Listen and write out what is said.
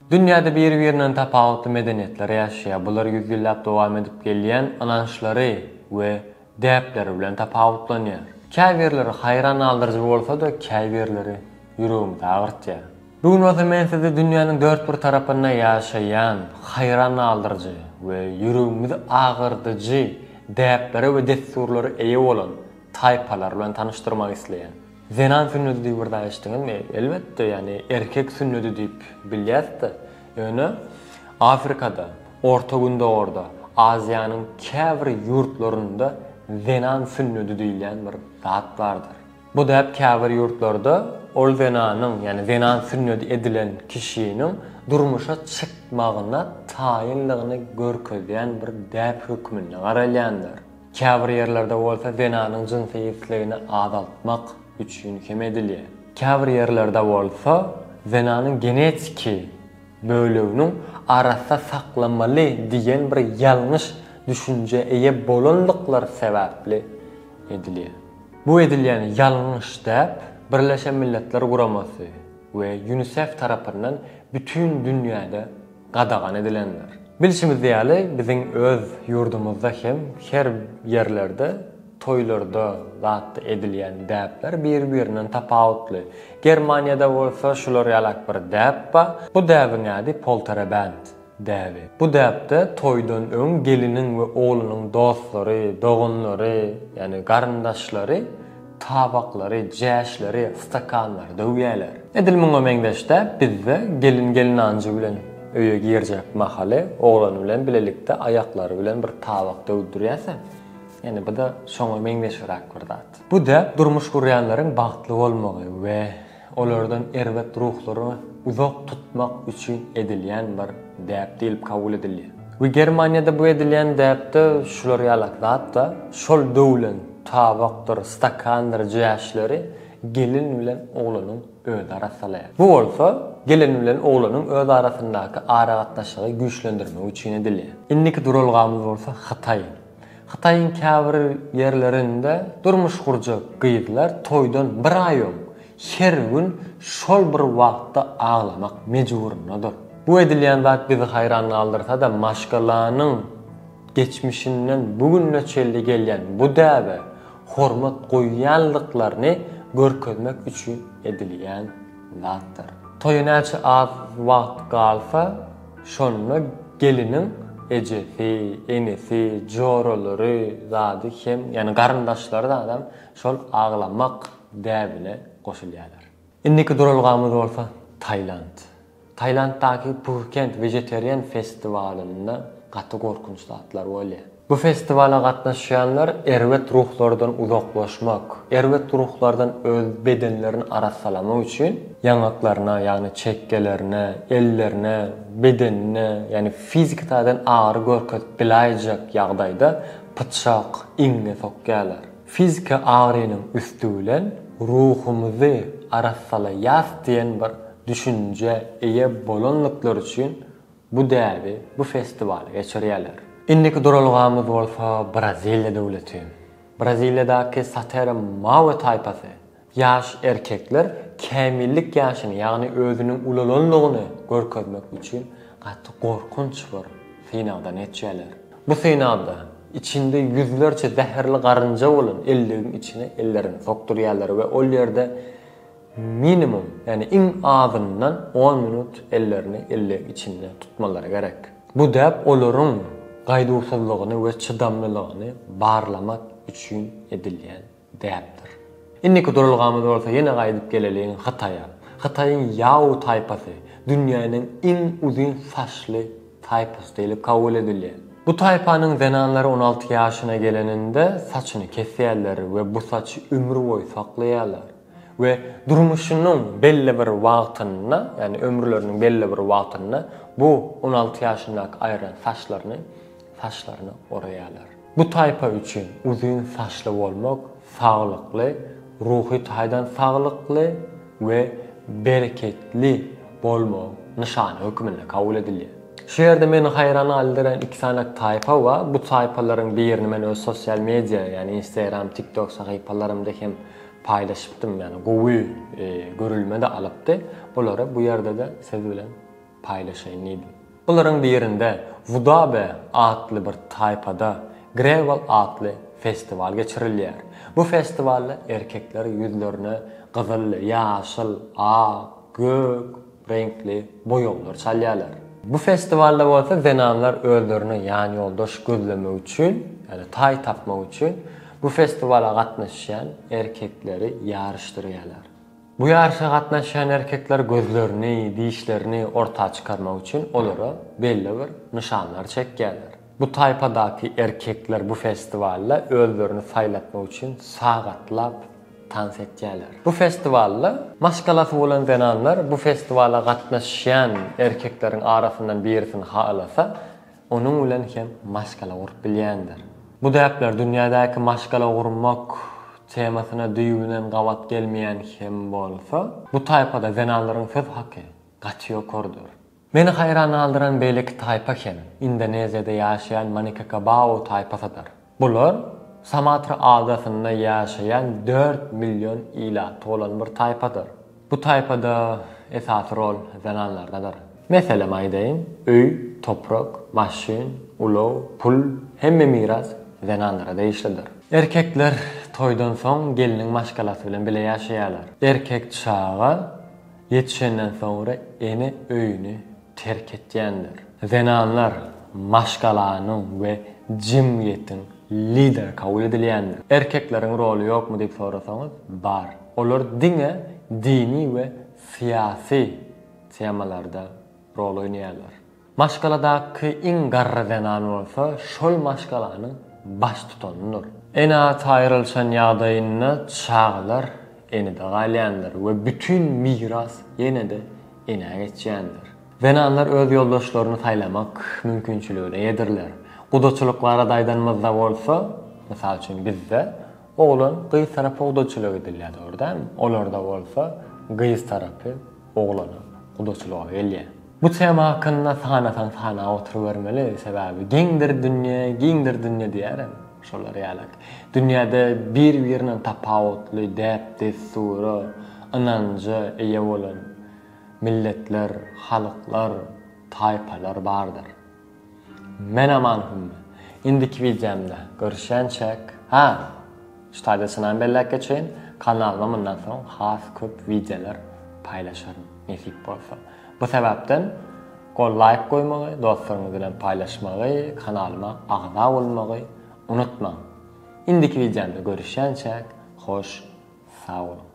Dünýäde biri-birinden tapawutly medeniýetler ýaşaýar. Bular ýüzýyllap dowam edip gelýän ynançlary we däpleri bilen tapawutlanýar. Käbirleri haýran galdyryjy bolsa-da, käbirleri ýüregimizi agyrtýar. Bu gün bolsa men sizi dünýäniň dört bir tarapynda ýaşaýan haýran galdyryjy we ýüregimizi agyrdyjy däplere we dessurlara eýe bolan taýpalar bilen tanyşdyrmak isleýän. Zenan sünnedi diýip bir zat eşitdiňizmi? Elbetde, ýagny erkek sünnedi diýip bilýäs-de. Ýöne Afrikada, Orta Gündogarda, Aziýanyň käbir ýurtlarynda zenan sünnedi diýilýän bir zat bardyr. Bu däp käbir ýurtlarda ol zenanyň, ýagny zenan sünnedi edilen kişiniň durmuşa çykmagyna taýynlygyny görkezýän bir däp hökmünde garalýandyr. Käbir ýerlerde bolsa zenanyň jynsy islegini azaltmak üçin hem edilýär. Käbir ýerlerde bolsa zenanyň genetiki böleginiň arassa saklamaly diýen bir ýalňyş düşünjä eýe bolanlyklary sebäpli edilýär. Bu edilýän ýalňyş däp Birleşen Milletler Guramasy we Ýunisef tarapyndan bütin dünýäde gadagan edilendir. Bilşimiz ýaly, biziň öz ýurdumyzda hem her ýerlerde toýlarda zatda edilýän däpler bir-birinden tapawutly. Germaniýada bolsa şular ýalak bir däp bar. Bu däbiň ady Poltereband däbi. Bu däpde toýdan öň geliniň we oglunyň dostlary, doganlary, ýagny garyndaşlary Tabaklary, jäşleri, stakanlary döwýärler. Edil muňa meňzeş däp bizde gelin gelnanjy bilen öýe girjek mahaly oglan bilen bilelikde aýaklary bilen bir tabak döwdürýärse, ýani bu-da şoňa meňzeşiräk bir zat. Bu däp durmuş gurýanlaryň bagtly bolmagy we olardan erbet ruhlary uzak tutmak üçin edilýän bir däp diýlip kabul edilýär. We Germaniýada bu edilýän däpde şular ýalak zat-da, şol döwlen tabakdyr, stakandyr, jäşleri gelin bilen oglanyň özi arassalaýar. Bu bolsa gelin bilen oglanyň öz arasyndaky aragatnaşygy güýçlendirmek üçin edilýär. Indiki duralgamyz bolsa Hytaý. Hytaýyň käbir ýerlerinde durmuş gurjak gyzlar toýdan bir aý öň her gün şol bir wagtda aglamak mejburyndadyr. Bu edilýän zat bizi haýran galdyrsa-da, maşgalanyň geçmişinden bu gününe çenli gelýän bu däbe hormat goýýanlyklaryny görkezmek üçin edilýän zatdyr. Toýa näçe az wagt galsa, Şonda geliniň ejesi, enesi, joralary zady hem, ýagny garyndaşlary zadam şol aglamak däbine goşulýarlar. Indiki duralgamyz bolsa Tailand. Tailanddaky Phuket Vegetarian festiwalynda gaty gorkunç zatlar bolýar. Bu festiwala gatnaşýanlar erbet ruhlardan uzaklaşmak, erbet ruhlardan öz bedenlerini arassalamak üçin ýaňaklaryna, ýagny çekgelerine, ellerine, bedenine, ýagny fiziki taýdan agyry görkezip biläýjek ýagdaýda pyçak, iňňe sokýarlar. Fiziki agyrynyň üsti bilen ruhumyzy arassalaýas diýen bir düşünjä eýe bolanlyklary üçin Bu däbi, bu festiwaly geçirýärler. Indiki duralgamyz bolsa Braziliýa döwleti. Braziliýadaky Satera Mawe taýpasy. Ýaş erkekler kämillik ýaşyny, ýagny özüniň ulalanlygyny görkezmek üçin gaty gorkunç bir synagdan geçýärler. Bu synagda içinde ýüzlerçe zäherli garynja bolan elligiň içine ellerini sokdurýarlar we ol ýerde Minimum, ýagny iň azyndan on minut ellerini ellegiň içinde tutmalary gerek. Bu däp olaryň gaýduwsyzlygyny we çydamlylygyny barlamak üçin edilýän däpdir. Indiki duralgamyz bolsa ýene gaýdyp geleliň Hytaýa. Hytaýyň Ýao taýpasy dünýäniň iň uzyn saçly taýpasy diýlip kabul edilýär. Bu taýpanyň zenanlary 16 ýaşyna geleninde saçyny kesýärler we bu saçy ömür boýy saklaýarlar. We durmuşynyň belli bir wagtynda, ýagny ömürleriniň belli bir wagtynda bu 16 ýaşyndaky aýran saçlaryny saçlaryna oraýarlar. Bu taýpa üçin uzyn saçly bolmak saglykly, ruhy taýdan saglykly we bereketli bolmagyň nyşany hökmünde kabul edilýär. Şu ýerde meni haýran galdyran iki sany taýpa bar. Bu taýpalaryň birini men öz sosial media, ýagny Instagram, TikTok sahypalarymda hem paýlaşypdym, ýagny gowy görülme-de alypdy. Bulary bu ýerde-de siz bilen. paýlaşaýyn diýdim. Bularyň birinde Wudabe atly bir taýpada Grewal atly festiwal geçirilýär. Bu festiwalda erkekler ýüzlerine gyzyl, ýaşyl, ak, gök reňkli boýaglar çalýarlar. Bu festiwalda bolsa zenanlar özlerine ýanýoldaş gözlemek üçin, ýagny taý tapmak üçin bu festiwala gatnaşýan erkekleri ýaryşdyrýarlar. Bu ýaryşa gatnaşýan erkekler gözlerini, dişlerini orta çykarmak üçin olara belli bir nyşanlar çekýärler. Bu taýpadaky erkekler bu festiwalda özlerini saýlatmak üçin sagatlap tans etýärler. Bu festiwalda maşgalasy bolan zenanlar bu festiwala gatnaşýan erkekleriň arasyndan birisini halasa, onuň bilen hem maşgala gurup bilýändir. Bu däpler dünýädäki maşgala gurmak temasyna düýbünden gabat gelmeýän hem bolsa, bu taýpada zenanlaryň söz haky gaty ýokarydyr. Meni haýran galdyran beýleki taýpa hem Indoneziýada ýaşaýan Manikakabau taýpasydyr. Bular Samatra adasynda ýaşaýan 4 million ilaty bolan bir taýpadyr. Bu taýpada esasy rol zenanlardadyr. Meselem aýdaýyn, öý, toprak, maşyn, ulag, pul, hemme miras zenanlara degişlidir. Erkekler toýdan soň gelniň maşgalasy bilen bile ýaşaýarlar. Erkek çaga ýetişenden soňra ene öýüni terk etýändir. Zenanlar maşgalanyň we jemgyýetiň lideri kabul edilýändir. Erkekleriň roly ýokmy diýip sorasaňyz, bar. Olar diňe dini we syýasy temalarda rol oýnaýarlar. Maşgaladaky iň garry zenan bolsa şol maşgalanyň baştutanydyr. Ene-ata aýrylyşan ýagdaýynda çagalar enede galýandyr we bütin miras ýene-de enä geçýändir. Zenanlar öz ýoldaşlaryny saýlamak mümkinçiligine eýedirler. Gudaçylyk barada aýdanymyzda bolsa, mysal üçin bizde oglan gyz tarapy gudaçylyk edilýär, dogry dälmi? Olarda bolsa gyz tarapy oglana gudaçylyga gelýär. Bu tema hakynda sanasaň sanap oturybermeli, sebäbi geňdir dünýe, giňdir dünýe diýýärem şolar ýalak. Dünýäde bir-birinden tapawutly däp-dessura, ynanja eýe bolan milletler, halklar, taýpalar bardyr. Men Aman Hümmi. Indiki wideomda görüşýänçäk, ha, şu taýda çynam belläp geçeýin, kanalyma mundan soň has köp wideolar paýlaşaryn, nesip bolsa. Bu sebäpden gol laýk goýmagy, dostlaryňyz bilen paýlaşmagy, kanalyma agza bolmagy unutmaň. Indiki wideomda görüşýänçäk, hoş sag boluň.